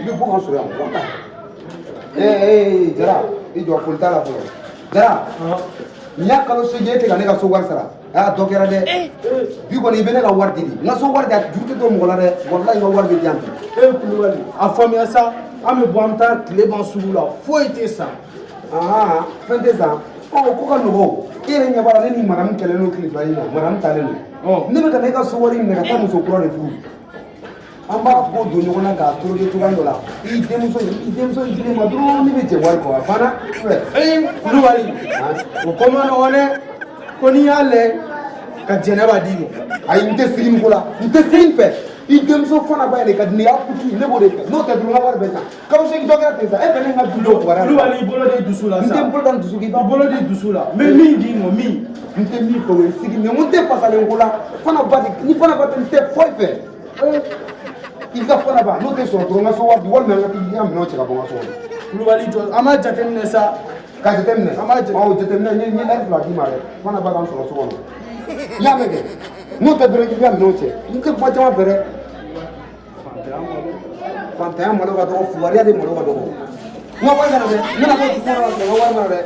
I bɛ bɔ ka n sɔrɔ yan, walahi. Ee ee, Jara, i jɔ, foli t'a la fɔlɔ. Jara, nin y'a kalo 8, e tɛ ka ne ka so wari sara. Aa, dɔ kɛra dɛ. Bi kɔni, i bɛ ne ka wari di de. N ka so wari di, a juru tɛ to mɔgɔ la dɛ. Walahi, n ka wari bɛ di yan bi. E Kulubali, a faamuya sa, an bɛ bɔ, an bɛ taa tile ban sugu la, foyi tɛ san. Aa, fɛn tɛ san. Ɔ, ko ka nɔgɔ. E yɛrɛ ɲɛ b'a la, ne ni madamu kɛlɛlen don tile 2 in na. Madamu taalen don. Ne bɛ ka ne ka so wari minɛ ka taa muso kura de furu. An b'a ko don ɲɔgɔn na k'a toroke cogoya dɔ la. I denmuso in di ne ma dɔrɔn, ne bɛ jɛ wari kɔ, a banna. Ee Kulubali, o ko ma nɔgɔn dɛ, ko n'i y'a lajɛ ka Jɛnɛba d'i ma. Ayi, n tɛ sigi nin ko la, n tɛ sigi nin fɛ. I denmuso fana ba ye de ka di ne ye, a kutu, ne b'o de fɛ. N'o tɛ dɔrɔn, n ka wari bɛ san. Kalo 8 dɔ kɛra ten sa, e fɛ ne ka du dɔw kibaruya. Kulubali, i bolo di dusu la N sa. tɛ n bolo da n dusu kan, i I b'a bolo di dusu la, n bɛ min d'i ma, min. N tɛ min fɛ, o ye sigi mɛ, n tɛ fasalen ko la. Fana ba de ni fana ba tɛ, n tɛ foyi fɛ. I ka fana ba, n'o tɛ sɔrɔ dɔrɔn, n ka so wari di, walima n ka t'i ka minɛnw cɛ ka bɔ n ka so kɔnɔ. Kulubali, jɔ, an b'a jateminɛ sa. Ka jateminɛ? An b'a jate- Ɔ, jateminɛ, n ye ɛri 2 d'i ma dɛ. Fana ba ka n sɔrɔ so kɔnɔ, i y'a mɛn kɛ? N'o tɛ dɔrɔn, k'i ka minɛnw cɛ. N tɛ kuma caman fɛ dɛ. Fantanya malo ka dɔgɔ, fugariya de malo ka dɔgɔ. N ka wari kana dɛ, n bɛna bɔ dugu kɔnɔ la, n ka wari mana dɛ.